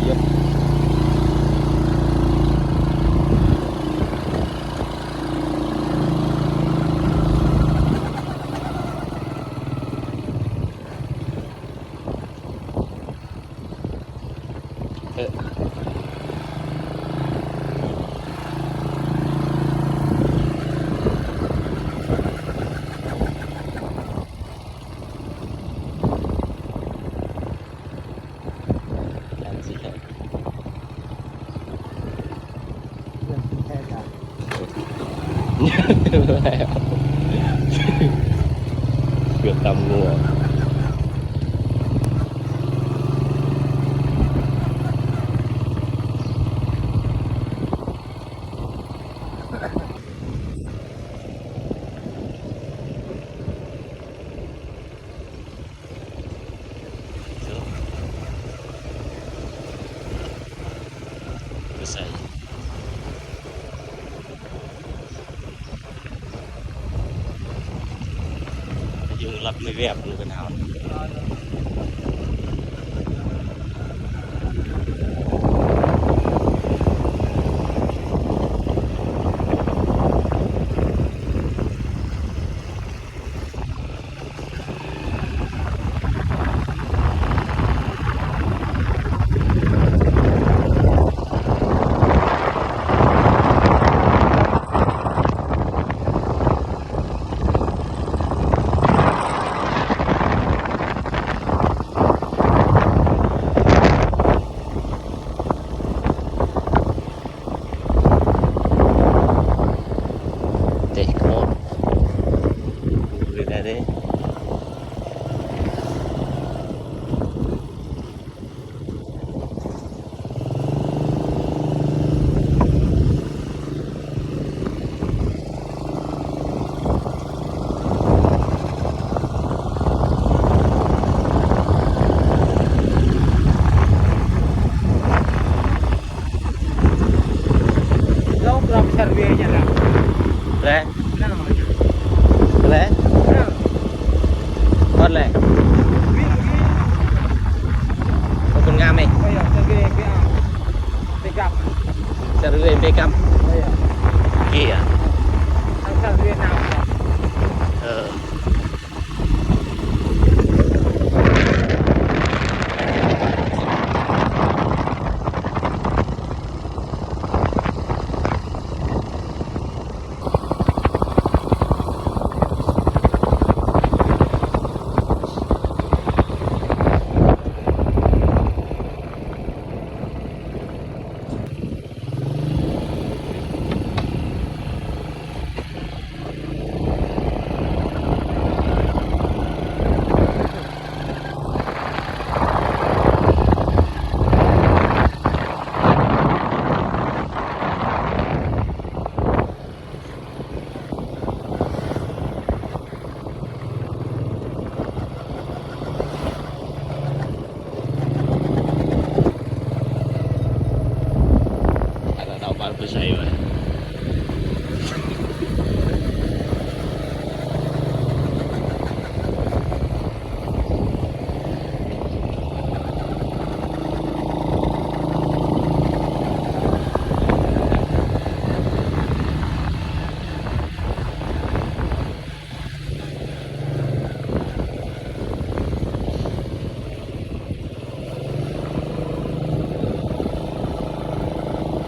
ເອີ ເກືອບຕຳງົວ. ຢູ່ລັດໃນແວບຢູ່ກັນເຮົາ. ເຕະໂຄດ ເລີຍໄດ້ເດ້. ແລະ ແລະ ຮອດແລ້ວ ຂອບຄຸນງາມເອ. ເອີ.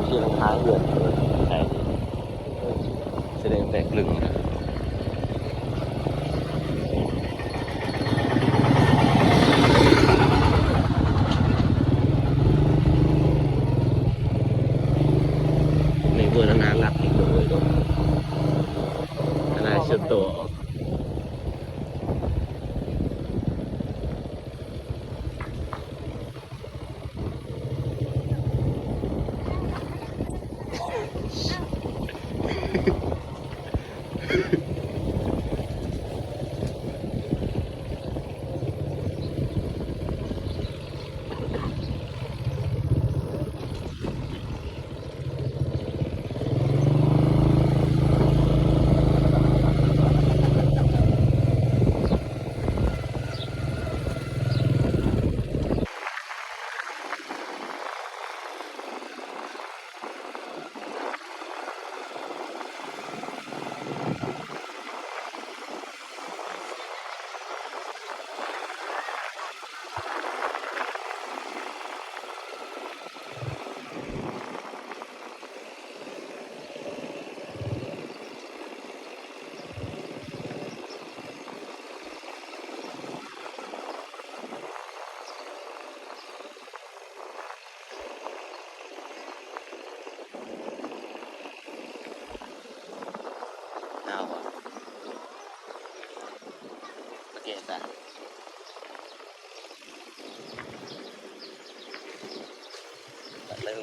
ທີ່ຫຼັງຄາເຮືອນ ໃຊ່ ສະແດງແຕກລຶ້ງ. ໃນເວລາໜ້າລັກອີກເລີຍເນາະ ອານາສ່ວນຕົວ. ເ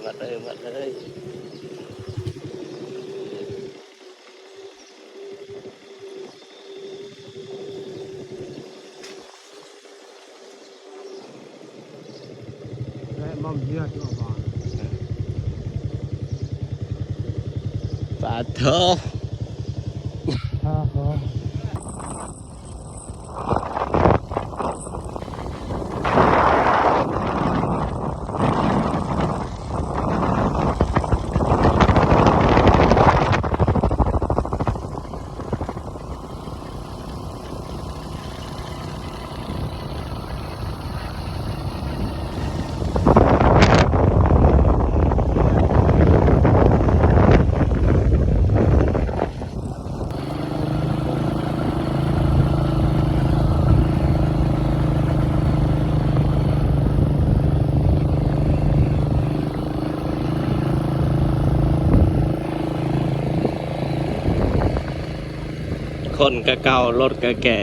ມັດເລີຍ ມັດເລີຍ. ປາໂທ. ຄົນກະເກົ່າ ລົດກະແກ່.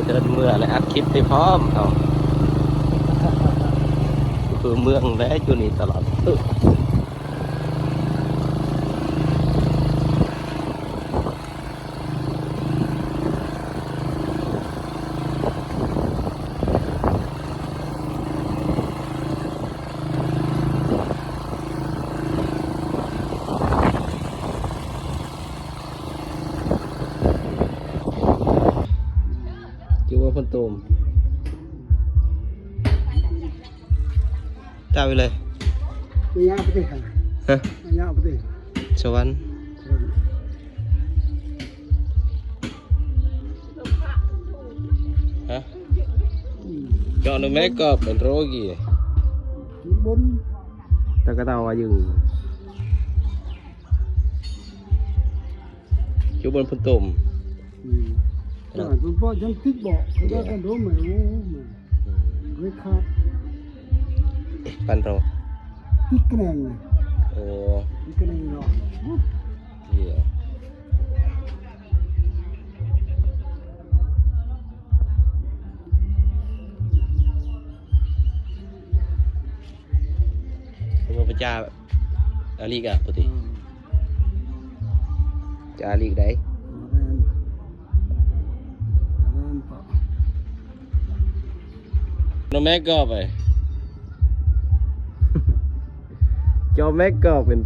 ເດີນເມືອ ແລະ ອັດຄລິບໄປພ້ອມເຮົາ ຄືເມືອງແລະ ຢູ່ນີ້ຕະຫຼອດ. ຢູ່ວ່າຝົນຕົກ ຕາມໄປເລີຍ. ໄລຍະປະເທດ ຮະ? ໄລຍະປະເທດ ສະຫວັນ ສະຫວັນ ຮະ? ອືມ ຈອນແມ່ກໍເປັນໂຣກີ ບົນ ຕະກະຕາວາຍຶງ ຢູ່ບົນພຸນຕົມ. ອືມ ເນາະ ເອີ ເພາະຍັງຕິດເບາະ ເຂົາເຈົ້າກໍໂດນໃໝ່ ໂອ້ ອືມ ເວີຍຄາ ປັນໂຣ ຕິດກະແໜງ. ໂອ້ ຕິດກະແໜງເນາະ. ເອີ ເປັນພະເຈົ້າອາລີກະ ອືມ ຈາລີກໃດ ໂນແມັກກໍໄປ ຈອແມັກກໍເປັນ